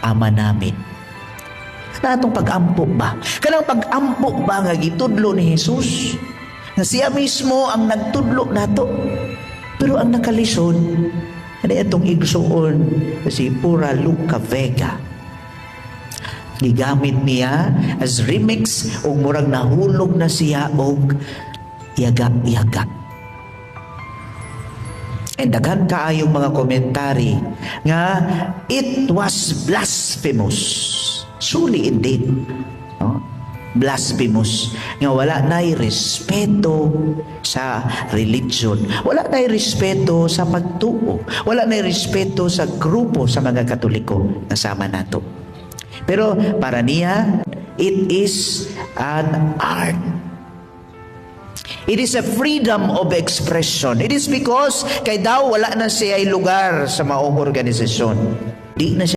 Ama Namin. Kana atong pag-ampo ba? Kanang pag-ampo ba nga gitudlo ni Jesus? Nga siya mismo ang nagtudlo nato. Pero ang nakalisod, ano itong igsuon si Pura Luca Vega. Gigamit niya as remix ug murag nahulog na siya og yaga-yaga. And daghan kaayong mga commentary nga it was blasphemous. Truly indeed. No? Blasphemous. Nga wala na'y respeto sa religion. Wala na'y respeto sa pagtuo. Wala na'y respeto sa grupo sa mga Katoliko na sama nato. Pero para niya, it is an art. It is a freedom of expression. It is because kay daw wala na siya lugar sa maong organisasyon. Di na siya